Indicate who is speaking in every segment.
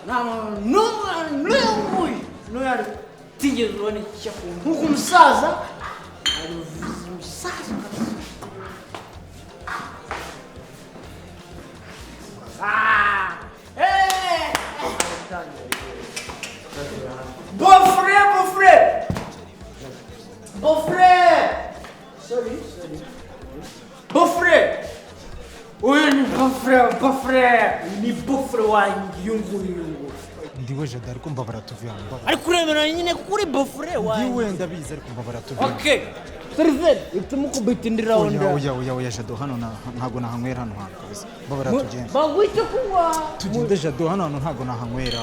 Speaker 1: Nta muntu n'umwe n'uyu nguyu n'uyu ari utigeze ubona icyo akunda nk'uko umusaza abivuze, umusaza kabisa. Ah! Eh! Beau-frère, beau-frère! Beau-frère! Sorry, sorry. Beau-frère! Uyu ni beau-frère, beau-frère! Ni beau-frère wanjye uyu nguyu, uyu nguyu.
Speaker 2: Ndiwe Jado, ariko mbabara tuve hano, mbabara.
Speaker 1: Ariko uremera nyine ko uri beau-frère wanjye.
Speaker 2: Ndiwe, ndabizi, ariko mbabara tuve hano.
Speaker 1: Okay. Seriveri, uhita umukubita indi round.
Speaker 2: Oya, oya, oya, oya, Jado, hano ntabwo nahanywera hano hantu kabisa. Mbabara tugende.
Speaker 1: Baguha icyo kunywa.
Speaker 2: Tugende Jado, hano hantu ntabwo nahanywera.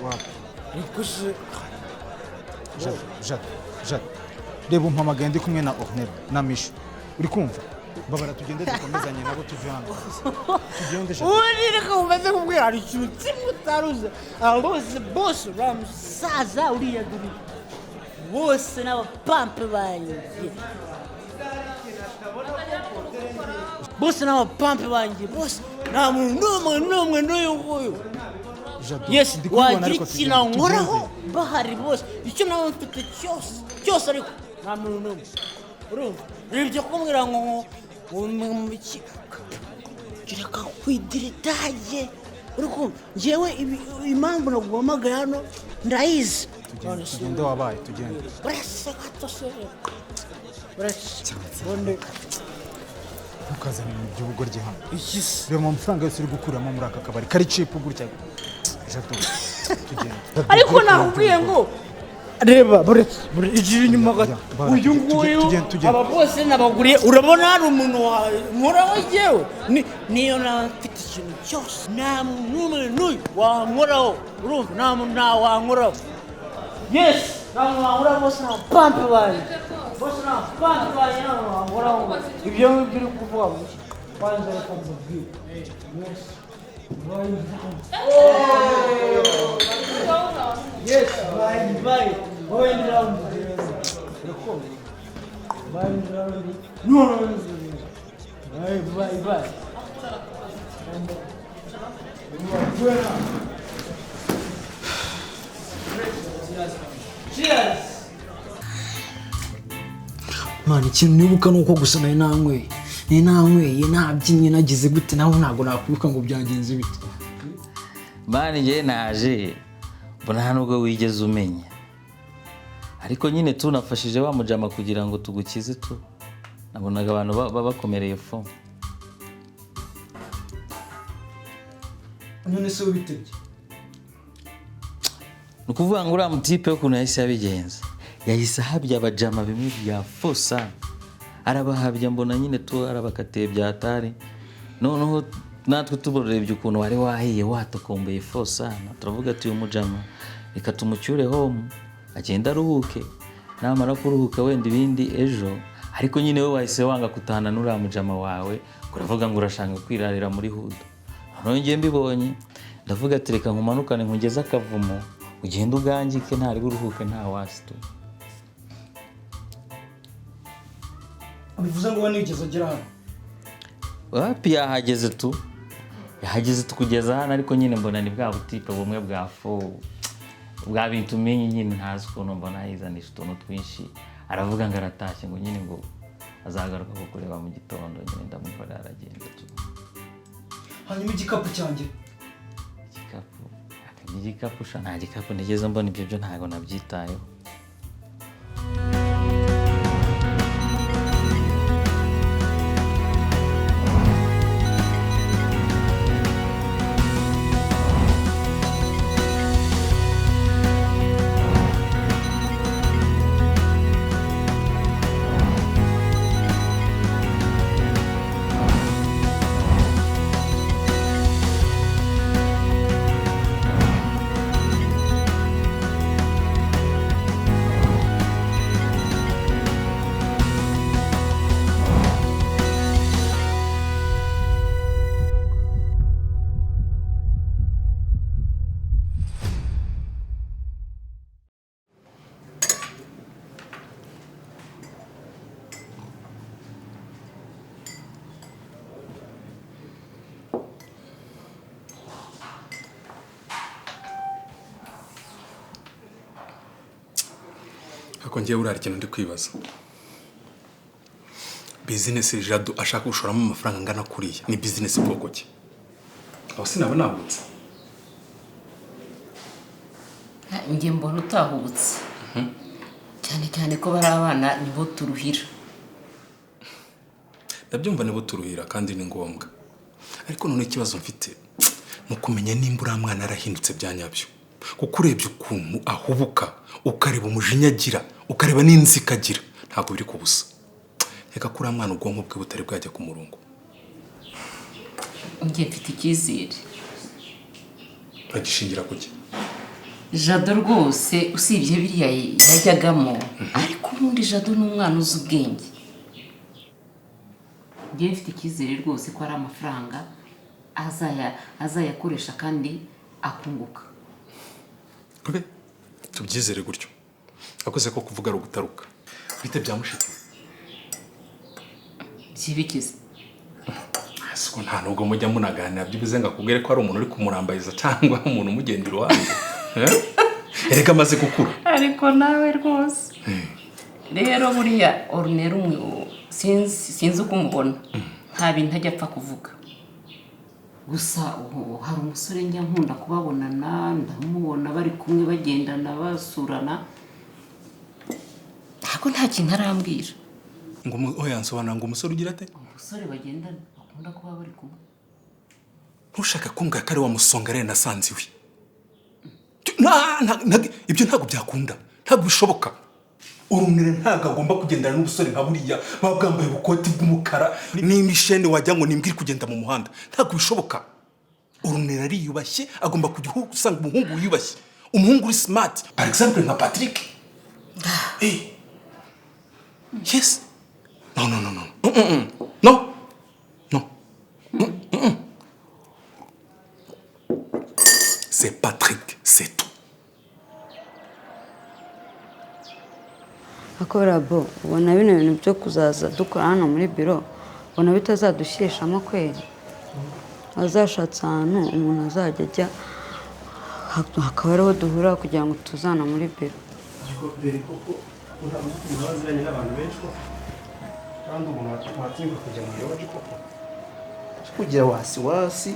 Speaker 2: Wapi?
Speaker 1: Ariko se
Speaker 2: Jado, Jado, Jado. Reba umpamagaye ndi kumwe na Ornella na Misho. Uri kumva? Mbabara tugende dukomezanye nabo tuve hano kabisa. Tugende Jado.
Speaker 1: Ubundi reka umaze kubwira hari ikintu kimwe utaruzi. Aba bose bose uriya musaza uriya duri bose n'abapampe banjye, bose n'abapampe banjye bose, nta muntu n'umwe n'umwe n'uyu nguyu.
Speaker 2: Jado,
Speaker 1: Yes,
Speaker 2: ndi kubibona
Speaker 1: wagira
Speaker 2: ariko
Speaker 1: ikintu
Speaker 2: tugende,
Speaker 1: ankoraho
Speaker 2: tugende.
Speaker 1: bahari bose, icyo nawe mfite cyose cyose, ariko nta muntu n'umwe urumva ibyo kumbwira ngo ngo iki reka kwidiritaye. Uri kumva njyewe impamvu naguhamagaye hano ndayizi.
Speaker 2: Tugende, tugende wabaye, tugende.
Speaker 1: Buretse gato se, buretse ubundi.
Speaker 2: Ntukazane ibintu by'ubugoryi hano.
Speaker 1: Iki se?
Speaker 2: Reba amafaranga yose uri gukuramo muri aka kabari kari cheap gutya. Jado, tugende.
Speaker 1: Ariko nakubwiye ngo reba, buretse igira inyuma gato.
Speaker 2: Bara,
Speaker 1: Uyu
Speaker 2: tugende,
Speaker 1: nguyu
Speaker 2: tugende, tugende.
Speaker 1: aba bose nabaguriye, urabona hari umuntu wankoraho njyewe? Niyo naba mfite ikintu cyose, nta muntu n'umwe n'uyu wankoraho, urumva? Nta muntu nta wankoraho. Yes, nta muntu wankoraho, bose ni abapampe banjye, bose ni abapampe banjye, nta muntu wankoraho. Ibyo ngibyo uri kuvuga ngo iki? Kwanza reka mbabwire mwese, bye bye. Yes, bye bye. Going round. Bye round. No, no, no, no. Bye, bye, bye. Cheers. Man, ikintu nibuka ni uko gusa nari nanyweye, nari nanyweye, nabyinnye, nagize gute, nawe ntabwo nakwibuka ngo byagenze bite.
Speaker 3: Man, njye naje mbona nta nubwo wigeze umenya, ariko nyine tunafashije wa mujama kugira ngo tugukize tu. Nabonaga abantu bakomereye fo.
Speaker 1: None se wibitebye?
Speaker 3: Ni ukuvuga ngo uriya mutipe ukuntu yahise abigenza, yahise ahabya abajama bimwe bya fosa, arabahabya, mbona nyine tu arabakatiye bya hatari. Noneho natwe tuburebye ukuntu wari wahiye watokombeye fosa, turavuga ati uyu mujama reka tumucyure home agende aruhuke, namara kuruhuka wenda ibindi ejo. Ariko nyine we wahise wanga kutahana n'uriya mujama wawe, uravuga ngo urashaka kwirarira muri hood. Noneho njye mbibonye ndavuga ati reka nkumanukane nkugeze akavumo, ugende ugangike, ntari buruhuke, nta wasi tu.
Speaker 1: Bivuze ngo we nigeze agera hano?
Speaker 3: Wapi, yahageze tu, yahageze tukugeza hano, ariko nyine mbona ni bwa butipe bumwe bwa fo bwa bintu umenye nyine, ntazi ukuntu mbona yizanisha utuntu twinshi, aravuga ngo aratashye, ngo nyine ngo azagaruka kukureba mu gitondo. Nyine ndamwihorera aragenda tu.
Speaker 1: Hanyuma igikapu cyanjye?
Speaker 3: Igikapu? Igikapu sha, nta gikapu nigeze mbona, ibyo byo ntabwo nabyitayeho.
Speaker 4: Ariko ngewe uriya ikintu ndi kwibaza, business Jado ashaka gushoramo amafaranga angana kuriya ni business bwoko ki? Aho sinaba nahubutse?
Speaker 5: Njye mbona utahubutse, cyane cyane ko bari abana, nibo turuhira.
Speaker 4: Ndabyumva, nibo turuhira kandi ni ngombwa, ariko none ikibazo mfite ni ukumenya nimba uriya mwana yarahindutse bya nyabyo, kuko urebye ukuntu ahubuka, ukareba umujinya agira, ukareba n'inzika agira, ntabwo biri ku busa. Reka ko uriya mwana ubwonko bwe butari bwajya ku murongo.
Speaker 5: Njye mfite icyizere.
Speaker 4: Uragishingira ku ki?
Speaker 5: Jado rwose, usibye biriya yajyagamo, ariko ubundi Jado ni umwana uzi ubwenge. Njye mfite icyizere rwose ko ari amafaranga azayakoresha kandi akunguka.
Speaker 4: Okay. Tubyizere gutyo. Akoze ko kuvuga ari ugutaruka. Bite bya mushiki we?
Speaker 5: Byibikize?
Speaker 4: Ese ko nta nubwo mujya munaganira byibuze ngo akubwire ko hari umuntu uri kumurambayiza cyangwa umuntu umugenda iruhande? Eh? Erega amaze gukura.
Speaker 5: Ariko nawe rwose rero, buriya Ornella umwe sinzi uko umubona, nta bintu ajya apfa kuvuga. Gusa ubu hari umusore njya nkunda kubabonana, ndamubona bari kumwe, bagendana, basurana, ntabwo nta kintu arambwira.
Speaker 4: Ngo oya, nsobanura, ngo umusore ugira ate?
Speaker 5: Umusore bagendana, bakunda kuba bari kumwe.
Speaker 4: Ntushaka kumbwira ko ari wa musongarere nasanze iwe? Ibyo ntabwo byakunda, ntabwo bishoboka. Ornella ntabwo agomba kugendana n'ubusore nka buriya baba bwambaye ubukoti bw'umukara n'imishene, wagira ngo nimbwire kugenda mu muhanda. Ntabwo bishoboka. Ornella ariyubashye, agomba kujya usanga umuhungu wiyubashye, umuhungu uri smart, par exemple nka Patrick. Yes, no, no, no, no. No, no. C'est Patrick, c'est tout.
Speaker 6: Ako rabo, ubona bino bintu byo kuzaza dukora hano muri biro, ubona bitazadushyirishamo kweri? Azashatse ahantu umuntu azajya ajya, hakaba ariho duhurira kugira ngo tuzana muri biro.
Speaker 7: Ariko mbere koko ntabwo uzi ukuntu aziranye n'abantu benshi koko, kandi umuntu watinyuka kujya mu iwacu koko kugira wasi wasi.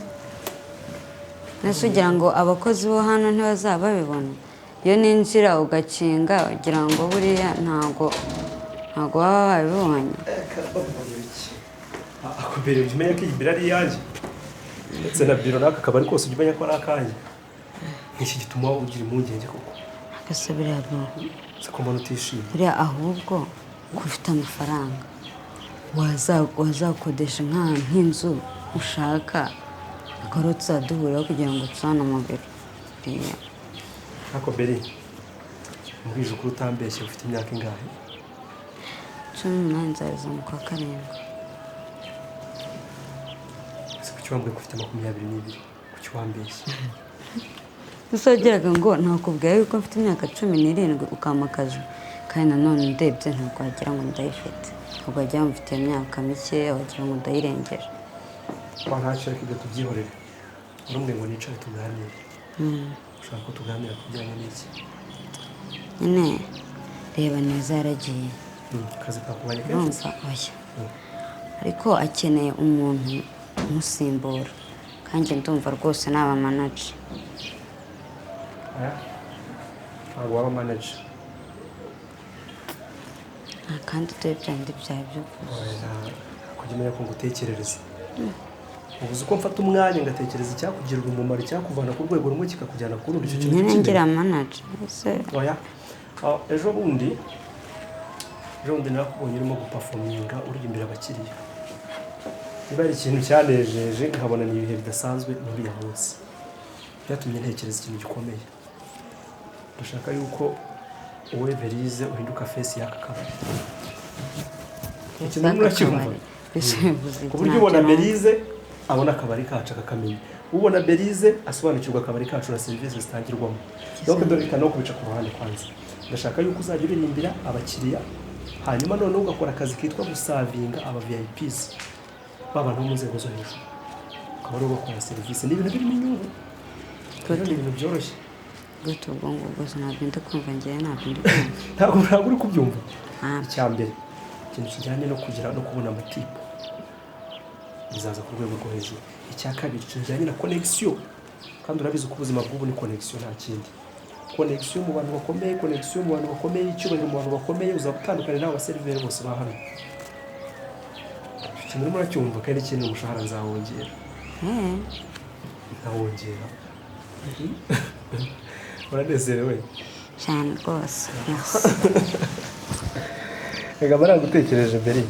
Speaker 6: Mbese ugira ngo abakozi bo hano ntibazaba babibona? Iyo ninjira ugakinga, ugira ngo buriya ntabwo baba babibonye?
Speaker 7: Ako mbere, ujya umenya ko iyi biro ari iyanjye, ndetse na biro n'aka kabari kose ujya umenya ko ari akanjye. Nk'iki gituma ugira impungenge koko?
Speaker 6: Ese buriya bro,
Speaker 7: Se ko mbona utishimye?
Speaker 6: Buriya ahubwo ko ufite amafaranga, wazakodesha nk'inzu ushaka, akaba ariho tuzaduhuriraho kugira ngo tuzane mu biro buriya.
Speaker 7: Ariko mbere, mbwije ukuri, utambeshye, ufite imyaka ingahe?
Speaker 6: 18 nzageza mu kwa karindwi.
Speaker 7: Ese kuki wambwiye ko ufite 22? Kuki wambeshye?
Speaker 6: Gusa wagiraga ngo nakubwira yuko mfite imyaka 17 ukampa akazi, kandi nanone ndebye ntabwo wagira ngo ndayifite, ntabwo wagira ngo mfite imyaka mikeya, wagira ngo ndayirengeje.
Speaker 7: Wa, ntacyo, reka ibyo tubyihorere. Urumbwe ngo nicare tuganire. Ushaka ko tuganira ku bijyanye n'iki?
Speaker 6: Nyine reba neza, yaragiye.
Speaker 7: Akazi kakubanye kenshi.
Speaker 6: Urumva, oya, ariko akeneye umuntu umusimbura, kandi ndumva rwose naba manager.
Speaker 7: Oya, ntabwo waba manager.
Speaker 6: Nta kandi dore byandi byawe byo
Speaker 7: Oya, kujya umenya ko ngutekerereza. Ubuze uko mfata umwanya ngatekereza icyakugirira umumaro, icyakuvana ku rwego rumwe kikakujyana ku rundi. Icyo kintu
Speaker 6: Nyine ngira
Speaker 7: ukimenya.
Speaker 6: manager ese.
Speaker 7: Oya. Ah, ejo bundi nakubonye urimo guperforminga, uri imbere abakiriya. Niba hari ikintu cyanejeje nkabona ni ibihe bidasanzwe, ni uriya munsi. Byatumye ntekereza ikintu gikomeye. Ndashaka yuko wowe Berize uhinduka face y'aka kabari. Ikintu urimo uracyumva?
Speaker 6: Ese bivuze
Speaker 7: Ku buryo ubona Berize abona akabari kacu akakamenya, ubona Berize asobanukirwa akabari kacu na serivisi zitangirwamo. Donc dore, reka no kubica ku ruhande kwanza, ndashaka yuko uzajya uririmbira abakiriya, hanyuma noneho ugakora akazi kitwa guservinga aba VIPs, ba bantu bo mu nzego zo hejuru, ukaba aribo bakora serivisi. Ni ibintu birimo inyungu rero, ni ibintu byoroshye.
Speaker 6: Gute ubwo ngubwo se? Ntabwo ndi kumva ngewe, ntabwo ndi kumva.
Speaker 7: Ntabwo uri kubyumva.
Speaker 6: Ntabwo.
Speaker 7: Icya mbere, ikintu kijyanye no kugira no kubona amatipu bizaza ku rwego rwo hejuru. Icya kabiri, kijyanye na connexion, kandi urabizi ko ubuzima bw'ubu ni connexion, nta kindi. Connexion mu bantu bakomeye, connexion mu bantu bakomeye, icyubahiro mu bantu bakomeye. Uzaba utandukanye n'abo baseriveri bose ba hano. Icyo kintu urimo uracyumva? Kandi ikindi, umushahara nzawongera. Nkawongera. Uranezerewe?
Speaker 6: Cyane rwose, merci.
Speaker 7: Reka mba nagutekereje mbere.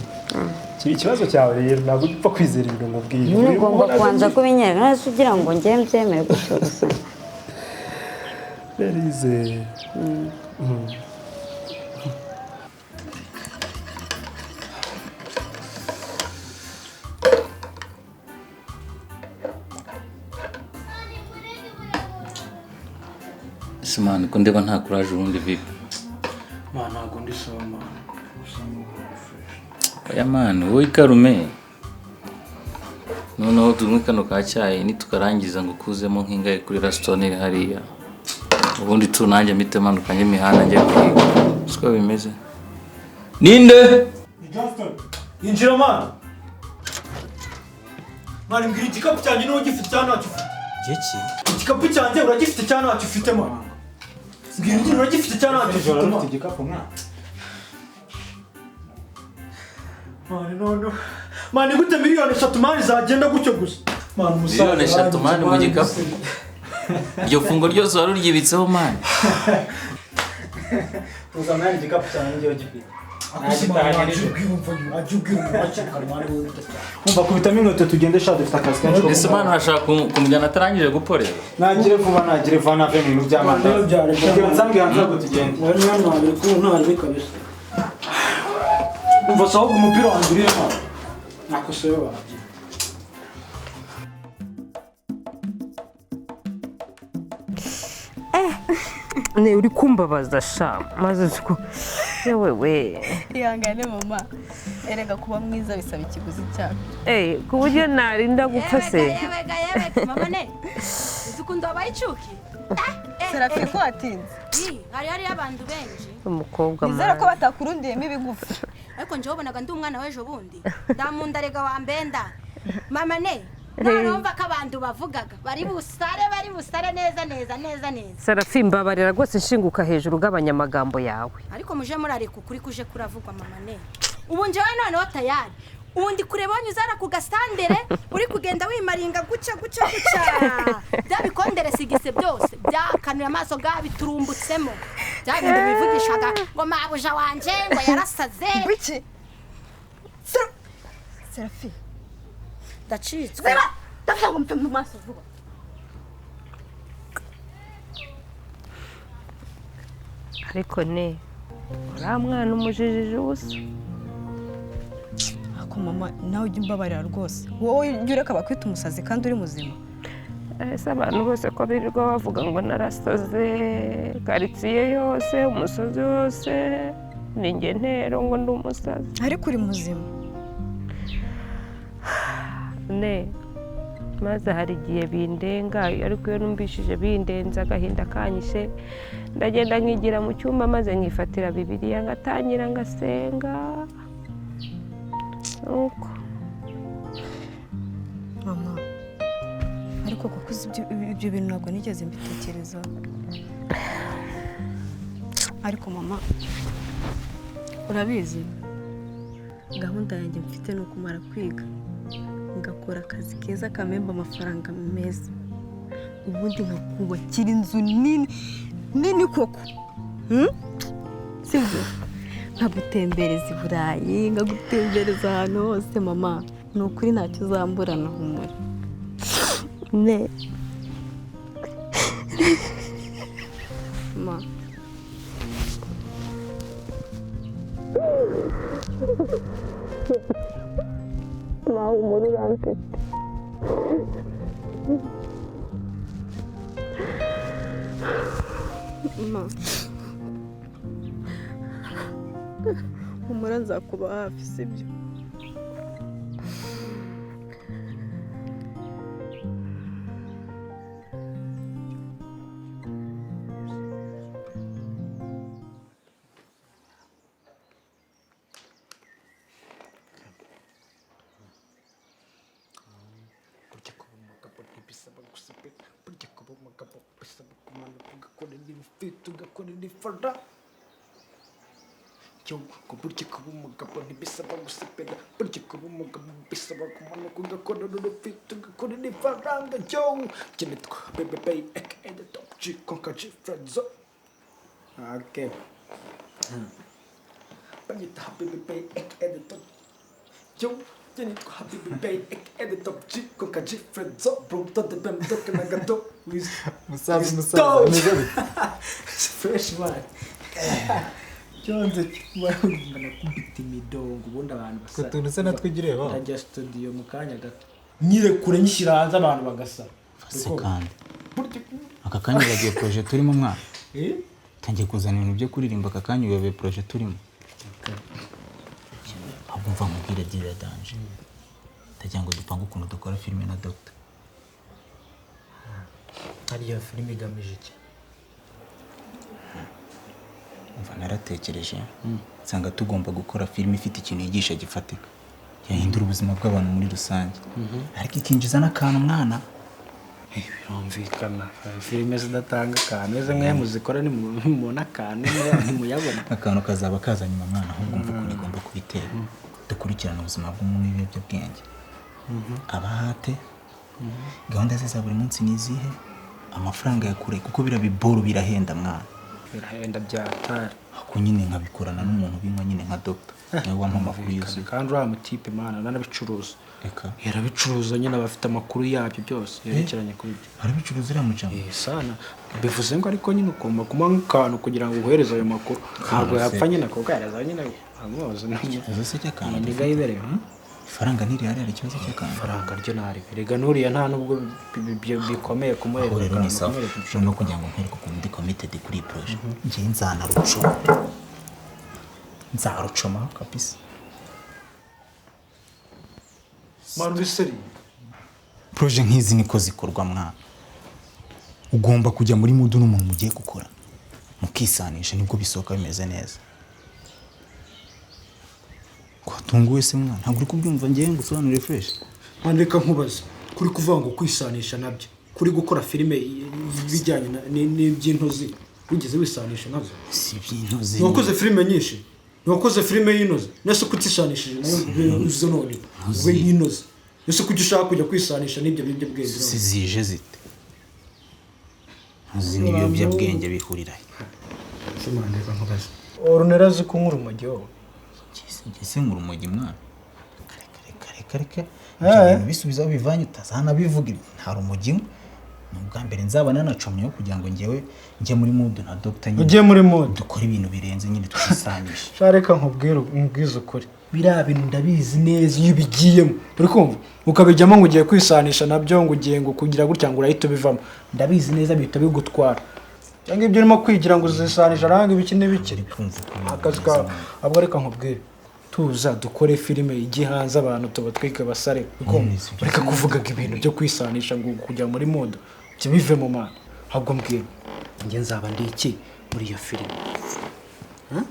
Speaker 7: Kiba ikibazo cyawe rero, ntabwo ujya upfa kwizera ibintu ngubwiye.
Speaker 6: Nyine ugomba kubanza kubinyereka none se ugira ngo njye mbyemere gutyo gusa?
Speaker 7: Berize.
Speaker 3: Ese man, ko ndeba nta courage, ubundi vipi?
Speaker 1: Man, ntabwo ndi sawa man, gusa ni fresh.
Speaker 3: Oya man, wowe ikarume, noneho tunywe kano ka cyayi, nitukarangiza ngo ukuzemo nk'ingahe kuri rasitora iri hariya, ubundi tu nanjye mpite manuka njye imihanda njye kwiga, siko bimeze? Ninde?
Speaker 1: Ni Johnston. Injira man. Man, mbwira, igikapu cyanjye niba ugifite cyangwa ntacyo ufite.
Speaker 2: Giki?
Speaker 1: Igikapu cyanjye uragifite cyangwa ntacyo ufite man? Mbwira nyine, uragifite cyangwa ntacyo
Speaker 2: Ejo
Speaker 1: ufite
Speaker 2: ufite
Speaker 1: man?
Speaker 2: igikapu mwana.
Speaker 1: Man, none man, gute 3 miliyoni man zagenda gutyo gusa man, umusaza?
Speaker 3: 3 miliyoni man mu
Speaker 1: arangije,
Speaker 3: gikapu? Iryo fungo ryose wari uryibitseho man?
Speaker 2: Tuza mwana, igikapu cyanjye ngewe gifite.
Speaker 1: Wajya ubwira, wajya ubwira umuntu hakiri kare man, wowe bita cyane.
Speaker 2: Umva, kubitamo iminota tugende sha, dufite akazi kenshi ko
Speaker 3: Ese man, urashaka kumujyana atarangije guporera?
Speaker 2: Nagire vuba, nagire vuba, nave mu bintu by'amandazi.
Speaker 1: Byareka.
Speaker 2: Nsange hanze ahubwo tugende.
Speaker 1: Wari mwana wanjye ko ntari kabisa. Umva se, ahubwo umupira wanjye urihe man? Nakosoye wanjye.
Speaker 5: Ne, uri kumbabaza sha, maze uzi ko yewe we.
Speaker 8: Ihangane mama, erega kuba mwiza bisaba ikiguzi cyabyo.
Speaker 5: Eh, ku buryo narinda gupfa se?
Speaker 9: Yewega yewega, mama ne, uzi ukuntu wabaye icuki?
Speaker 8: Serafi, ko watinze?
Speaker 9: Ii, hari hariyo abantu benshi.
Speaker 5: Umukobwa
Speaker 8: Nizere ko
Speaker 5: mwana.
Speaker 8: batakurundiyemo ibigufi.
Speaker 9: Ariko njyewe wabonaga ndi umwana w'ejo bundi ndamundarega wambenda mama ne. Noneho mva ko abantu bavugaga bari busare, bari busare neza neza neza neza.
Speaker 5: Serafi, mbabarira rwose, nshinguka hejuru, ugabanya amagambo yawe.
Speaker 9: Ariko muje murareka ukuri kuje kuravugwa mama ne. Ubu njyewe noneho tayari, ubu ndi kureba wanyuze hariya ku gasandere, uri kugenda wimaringa guca guca guca, bya bikondere sigise byose byakanuye amaso gabiturumbutsemo, bya bintu bivugishaga ngo mabuja wanje ngo yarasaze.
Speaker 8: Biki? Serafi!
Speaker 9: Ndacitswe.
Speaker 8: Ziba, ndavuga ngo mve mu maso vuba.
Speaker 5: Ariko ne, uriya mwana umujijije ubusa.
Speaker 8: Ako mama, nawe ujya umbabarira rwose, wowe ujya ureka bakwita umusazi kandi uri muzima.
Speaker 5: Ese abantu bose ko birirwa bavuga ngo narasaze, karitsiye yose, umusozi wose ni njye ntero ngo ndi umusazi?
Speaker 8: Ariko uri muzima.
Speaker 5: Ne, maze hari igihe bindenga, ariko iyo numvishije bindenze, agahinda kanyishe, ndagenda nkigira mu cyumba, maze nkifatira Bibiliya, ngatangira ngasenga, nuko.
Speaker 8: Mama, ariko kuko uzi ibyo bintu ntabwo nigeze mbitekerezaho. Ariko mama, urabizi, gahunda yanjye mfite ni ukumara kwiga ngakora akazi keza kamemba amafaranga meza, ubundi nkakubakira inzu nini nini koko. Sibyo? Nkagutembereza i Burayi, nkagutembereza ahantu hose mama. Ni ukuri ntacyo uzamburana, humura ne ma.
Speaker 5: Nawe umuri uramfite.
Speaker 8: Ma, humura, nzakuba hafi, sibyo?
Speaker 10: gusepera. Burya kuba umugabo bisaba kumanuka ugakorera ibifite, ugakorera ifara. Cyo ngo burya kuba umugabo ntibisaba gusepera, burya kuba umugabo bisaba kumanuka ugakorera urufite, ugakorera ifaranga. Cyo njye nitwa Bebe Bay aka the Top G Konka G Fredzo. Okay, banyita Habibi Bay aka the Top. Yo, njye nitwa Habibi Bay aka the Top G Konka G Fredzo, bro the bem doke na gato.
Speaker 2: Musaza, musaza, bimeze bite?
Speaker 10: Fresh man. Cyonze mbona kubita imidongo ubundi abantu basa.
Speaker 2: Utwo tuntu se natwo ujya ureba?
Speaker 10: Ndajya studio mu kanya gato nyirekure nyishyira hanze abantu bagasara.
Speaker 2: Se kandi aka kanya bagiye projet turimo mwana.
Speaker 10: Eh?
Speaker 2: Tangiye kuzana ibintu byo kuririmba aka kanya, uyobewe projet turimo. Ahubwo mva nkubwire, deal danger. Ndagira ngo dupange ukuntu dukora filime na Dr.
Speaker 10: Hariya filime igamije iki?
Speaker 2: Umva, naratekereje nsanga tugomba gukora filime ifite ikintu yigisha gifatika yahindura ubuzima bw'abantu muri rusange, ariko ikinjiza n'akantu mwana.
Speaker 10: Birumvikana, filime zidatanga akantu eze mwe muzikora nimubona akantu ntimuyabona.
Speaker 2: Akantu kazaba kaza nyuma mwana. Ahubwo umva ukuntu igomba kubitera: dukurikirana ubuzima bw'umuntu w'ibiyobyabwenge, abahate gahunda ze za buri munsi ni izihe, amafaranga yakure, kuko biriya biboro birahenda mwana.
Speaker 10: Birahenda byatari.
Speaker 2: Ako nyine nkabikorana n'umuntu ubinywa nyine nka Dr. Nawe wampa amakuru yuzuye.
Speaker 10: Kandi uriya mutipe mana nanabicuruza.
Speaker 2: Reka.
Speaker 10: Yarabicuruza nyine, aba afite amakuru yabyo byose yerekeranye kuri ibyo.
Speaker 2: Arabicuruza uriya mujama?
Speaker 10: Eh, sana. Bivuze ngo ariko nyine ugomba kumuha nk'akantu kugira ngo uguhereze ayo makuru. Ntabwo
Speaker 2: Akantu se.
Speaker 10: yapfa nyine kuguhereza nyine amuzi.
Speaker 2: Ikibazo se cy'akantu
Speaker 10: Niga
Speaker 2: dufite?
Speaker 10: yibereye.
Speaker 2: Ifaranga ntirihari, hari ikibazo cy'akantu?
Speaker 10: Ifaranga ryo ntaribe. Rega n'uriya nta nubwo bikomeye kumuhereza
Speaker 2: Aho rero ni
Speaker 10: akantu,
Speaker 2: sawa.
Speaker 10: kumuhereza.
Speaker 2: Noneho kugira ngo nkwereke ukuntu ndi committed kuri iyi projet, njyewe nzanarucoma, nzarucomaho kabisa.
Speaker 10: Manu biseri.
Speaker 2: Projet nk'izi niko zikorwa mwana. Ugomba kujya muri mood n'umuntu mugiye gukora, mukisanisha, nibwo bisohoka bimeze neza. Kwatunguwe se mwana? Ntabwo uri kubyumva? Ngewe ngusobanurire fresh.
Speaker 10: Manu, reka nkubaze. Kuri kuvuga ngo kwisanisha nabyo, kuri gukora filime bijyanye n'iby'intozi, wigeze wisanisha nazo?
Speaker 2: Si iby'intozi.
Speaker 10: Ntiwakoze filime nyinshi? Ntiwakoze filime y'inoze? Nese kutisanishije nayo uze none ube nk'inoze? Ese kuki ushaka kujya kwisanisha n'ibyo biyobyabwenge?
Speaker 2: Si zije zite? Ntuzi n'ibiyobyabwenge bihurira he?
Speaker 10: Ese mwana, reka nkubaze, Orunera azi kunywa urumogi wowe?
Speaker 2: Njye se nkura urumogi mwana? Kare kare kare kare, ibyo bintu bisubiza aho bivanye, utazanabivuga. Nta rumogi nywa. Ni ubwa mbere nzaba nanacomyeho kugira ngo njyewe njye muri mood na Dr. nyine.
Speaker 10: Ujye muri mood.
Speaker 2: Dukore ibintu birenze nyine, twisanishe.
Speaker 10: Sha, reka nkubwire, nkubwize ukuri, biriya bintu ndabizi neza. Iyo ubigiyemo, uri kumva, ukabijyamo ngo ugiye kwisanisha nabyo, ngo ugiye ngo kugira gutya, ngo urahita ubivamo, ndabizi neza bihita bigutwara. Cyangwa ibyo urimo kwigira ngo uzisanisha aranga ibiki n'ibiki, akazi kawe. Ahubwo reka nkubwire, tuza dukore filime ijye hanze, abantu tubatwike basare. Reka kuvugaga ibintu byo kwisanisha ngo kujya muri mood, ibyo bive mu mana. Ahubwo mbwira, njye nzaba ndi iki muri iyo filime? Huh?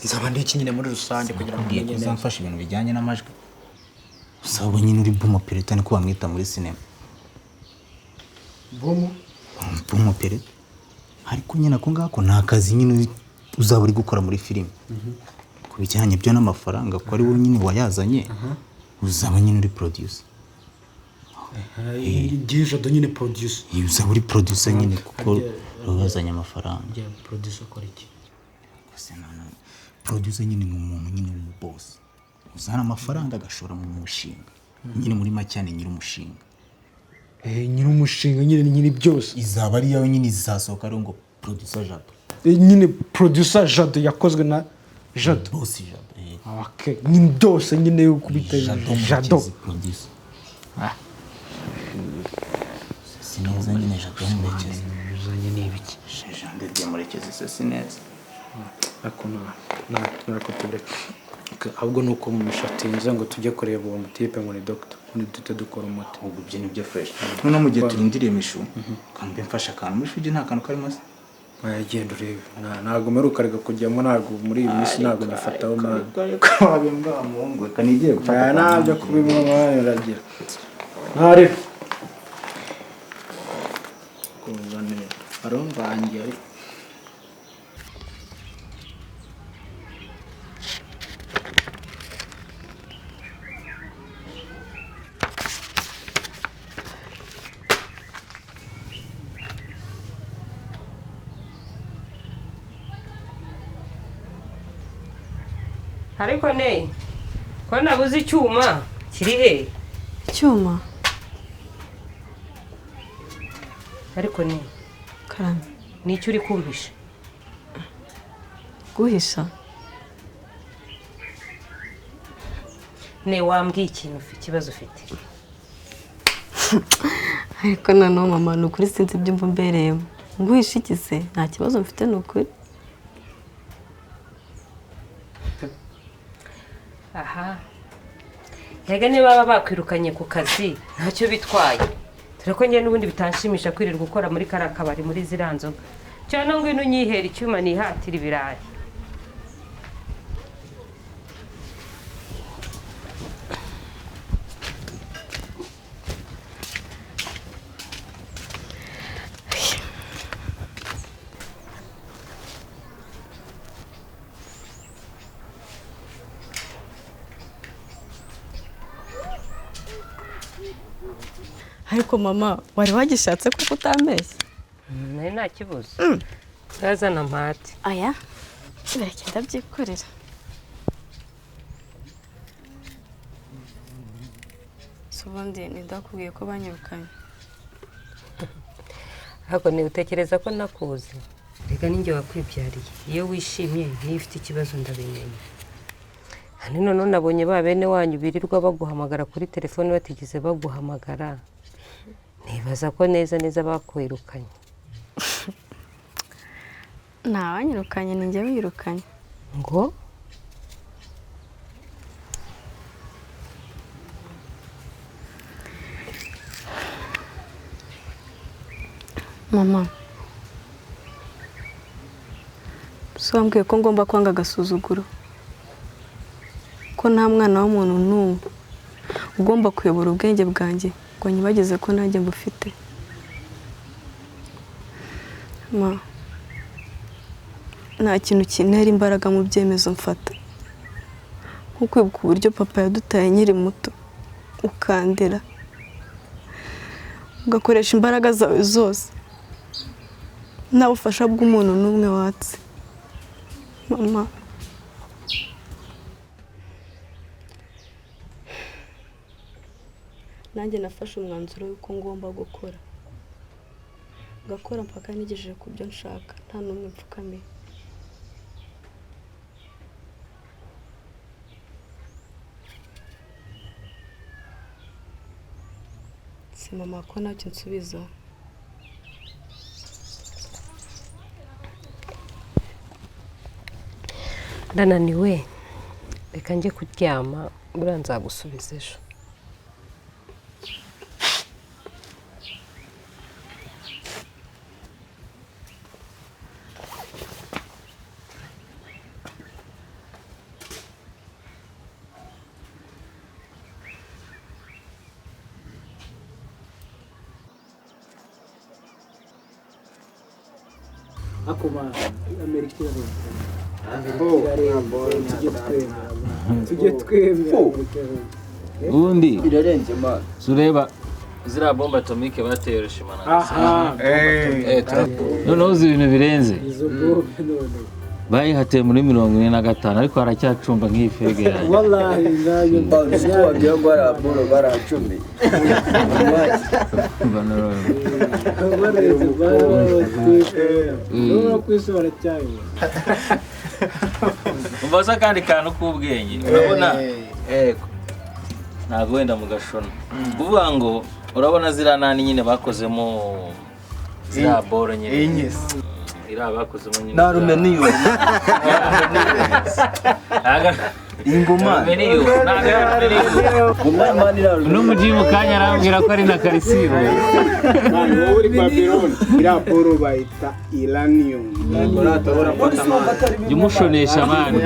Speaker 10: Nzaba ndi iki nyine muri rusange kugira ngo
Speaker 2: Nakubwiye ko
Speaker 10: umenye neza?
Speaker 2: uzamfasha ibintu bijyanye n'amajwi. Usaba nyine uri boom operator, niko bamwita muri sinema.
Speaker 10: Boom?
Speaker 2: Boom operator. Ariko nyine ako ngako ni akazi nyine uzaba uri gukora muri filime. Ku bijyanye byo n'amafaranga, ko ari wowe nyine wayazanye, uzaba nyine uri producer.
Speaker 10: Ngiye Jado nyine producer.
Speaker 2: Iyo uzaba uri producer nyine kuko wazanye amafaranga.
Speaker 10: Njye producer akora iki?
Speaker 2: Producer nyine ni umuntu nyine w'umuboss uzana amafaranga agashora mu mushinga. Nyine muri make ni nyir'umushinga.
Speaker 10: Nyiri umushinga nyine, ni nyiri byose.
Speaker 2: Izaba ari iyawe nyine, izasohoka ari ngo producer Jado.
Speaker 10: Nyine producer Jado, yakozwe na Jado.
Speaker 2: Boss Jado, yego.
Speaker 10: Okay, nyine byose nyine kubita.
Speaker 2: Jado.
Speaker 10: Jado.
Speaker 2: Murekezi producer. Si neza nyine Jado Murekezi?
Speaker 10: Bizanye n'ibiki?
Speaker 2: Jean de Dieu Murekezi se si neza?
Speaker 10: Ariko nta ntabwo tureke. Ahubwo ni uko mushatinze ngo tujye kureba uwo mutipe ngo ni doctor, ubundi duhite dukora umuti.
Speaker 2: Ubwo ibyo ni byo fresh. Noneho mu gihe turindiriye Mishu, kambe mfashe akantu muri fridge, nta kantu karimo se?
Speaker 10: Wagenda urebe. Ntabwo mperuka reka kujyamo, ntabwo muri iyi minsi ntabwo nyifataho mwana.
Speaker 2: Ariko wabimbwa muhungu, reka nigire gufata
Speaker 10: Aya
Speaker 2: akantu.
Speaker 10: ntabyo kubinywa mwana, uragira ntarebe.
Speaker 2: Birarangiye ariko.
Speaker 5: Ariko ne ko nabuze icyuma kiri he?
Speaker 8: Icyuma?
Speaker 5: Ariko ne
Speaker 8: Karame.
Speaker 5: Nicyo uri kumpisha?
Speaker 8: Guhisha?
Speaker 5: Ne wambwiye ikintu ikibazo ufite.
Speaker 8: Ariko noneho mama ni ukuri sinzi ibyo mva mbereyemo. Nguhisha iki se? Nta kibazo mfite ni ukuri.
Speaker 5: Aha. Yega niba baba bakwirukanye ku kazi ntacyo bitwaye. Dore ko njye n'ubundi bitanshimisha kwirirwa ukora muri kariya kabari muri ziriya nzoga. Cyangwa ngwino unyihera icyuma nihatira ibirayi.
Speaker 8: Ariko mama wari wagishatse kuko utambeshye?
Speaker 5: Nari ntakibuze. Ndazana mpate.
Speaker 8: Aya biragenda byikorera. Si ubundi ndakubwiye ko banyirukanye.
Speaker 5: Ariko ntiutekereza ko nakuzi. Reka ninjye wakwibyariye. Iyo wishimye niyo ufite ikibazo ndabimenya. Hano none nabonye ba bene wanyu birirwa baguhamagara kuri telefone batigeze baguhamagara. Nibaza ko neza neza bakwirukanye.
Speaker 8: Nta wanyirukanye, ni njye wirukanye.
Speaker 5: Ngo?
Speaker 8: Mama, so wambwiye ko ngomba kwanga agasuzuguro, ko nta mwana w'umuntu n'umwe ugomba kuyobora ubwenge bwanjye ngo nyibagize ko nanjye mbufite. Ma, nta kintu kintera imbaraga mu byemezo mfata nko kwibuka uburyo papa yadutaye nkiri muto, ukandera ugakoresha imbaraga zawe zose nta bufasha bw'umuntu n'umwe watse. Mama, nanjye nafashe umwanzuro w'uko ngomba gukora, ngakora mpaka nigejeje ku byo nshaka nta n'umwe mfukamiye. Si mama ko ntacyo nsubiza?
Speaker 5: Ndananiwe, reka njye kuryama, buriya nzagusubiza ejo.
Speaker 10: Amerika tujye twemera
Speaker 3: ubundi
Speaker 11: irarenze man.
Speaker 3: Sureba ziriya bombe atomike bateye Hiroshima na Nagasaki. Noneho uzi ibintu birenze bayihateye muri 45 ariko haracyacumba nk'iyi fege yanjye.
Speaker 10: Wallahi ngayo
Speaker 11: uzi ko wagira ngo baraboro baracumiye.
Speaker 3: Umva se akandi kantu k'ubwenge urabona ntabwo wenda mu gashona kuvuga ngo urabona ziriya nani nyine bakozemo ziriya boro nyine iriya bakozemo nyine
Speaker 11: narume niyo. Ingoma.
Speaker 3: N'umuji mu kanya arambwira ko ari na Karisibo.
Speaker 12: Mani wowe uri Babylon. Iriya boro bayita Iranium.
Speaker 3: Jya umushonesha mani.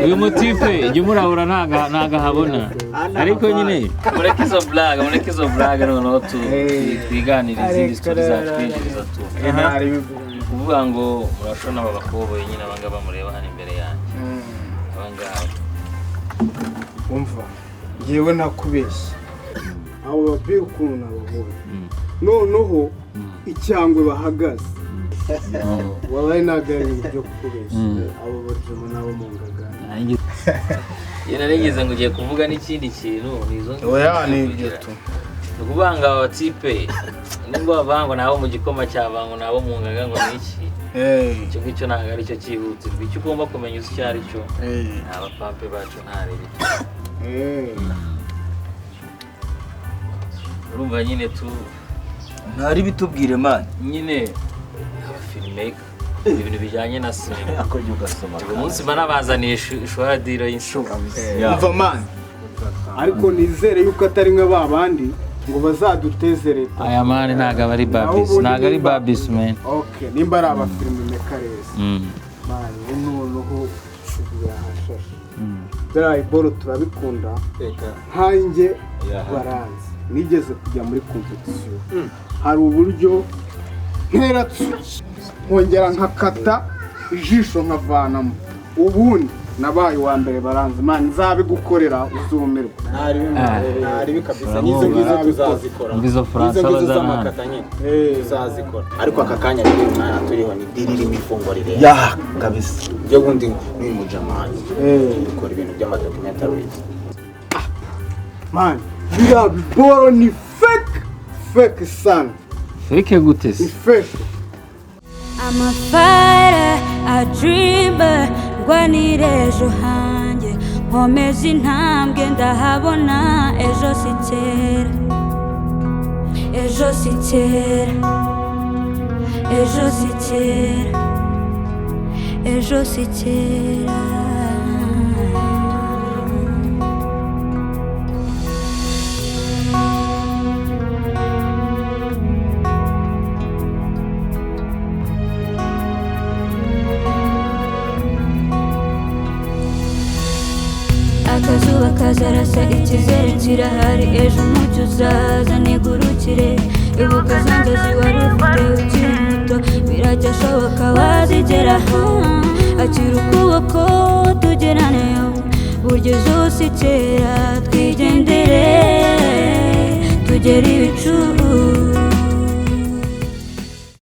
Speaker 3: Uyu mutipe jya umurahura ntago ahabona. Ariko nyine mureke izo blague, mureke izo blague, noneho twiganire izindi story zatwinjiriza tu. Kuvuga ngo murashona aba bakoboyi nyine, abangaba mureba hano imbere yanjye, abangaba.
Speaker 12: Umva, ngewe ntakubeshya, abo babiri ukuntu nababonye noneho icyangwe bahagaze, wabaye ntabwo ari ibintu byo kukubeshya, abo bajama nabo mu ngagara.
Speaker 3: Iyo narigeze ngo ugiye kuvuga n'ikindi kintu, ni izo ngizo.
Speaker 12: Oya, ni ibyo tu.
Speaker 3: Ni ukuvuga ngo aba batipe nubwo bavuga ngo nabo mu gikoma cya ngo nabo mu ngaga ngo ni iki, icyo ngicyo ntabwo ari cyo cyihutirwa. Icyo ugomba kumenya uzi icyo ari cyo, ni abapampe bacu, ntarebe. Urumva nyine tu.
Speaker 11: Ntari bitubwire man.
Speaker 3: Nyine abafilmmaker, ibintu bijyanye na sinema.
Speaker 2: Akojya ugasoma.
Speaker 3: Uyu munsi mba nabazaniye ishwadiro y'inshuro.
Speaker 12: Umva man, ariko nizere yuko atari nka ba bandi ngo bazaduteze leta.
Speaker 3: Aya man ntabwo aba ari babisi, ntabwo ari babisi man.
Speaker 12: Okay, nimba ari abafilmmaker rero, man, noneho birahashashe. Biriya iboro turabikunda nkanjye, baranzi nigeze kujya muri competition, hari uburyo ntera tsuki nkongera nkakata ijisho nkavanamo, ubundi nabaye uwa mbere. Baranzi man, nzabigukorera uzumirwa.
Speaker 2: Ntaribi kabisa, n'izo ngizo tuzazikora.
Speaker 3: Izo Faransa
Speaker 2: N'izo ngizo
Speaker 3: bazana.
Speaker 2: z'amakata nyine tuzazikora, ariko aka kanya rero umwana turiho ni deal irimo ifunguro rirenze.
Speaker 11: Ya kabisa.
Speaker 2: Ibyo bundi n'uyu mujama wanjye dukora ibintu by'amadocumentaries.
Speaker 12: Man, biriya biboro ni fake, fake sana.
Speaker 3: Fake gute se?
Speaker 12: Ni fake.
Speaker 6: I'm a fighter, a dreamer, ndwanira ejo hanjye, nkomeza intambwe ndahabona. Ejo si kera, ejo si kera, ejo si kera, ejo si kera. Akazuba kazarasa, icyizere kirahari, ejo umucyo uzaza nigurukire. Ibuka za nzozi wari ufite ukiri muto, biracyashoboka wazigeraho. Akira ukuboko tugeraneyo, burya ejo si kera, twigendere tugere ibicu.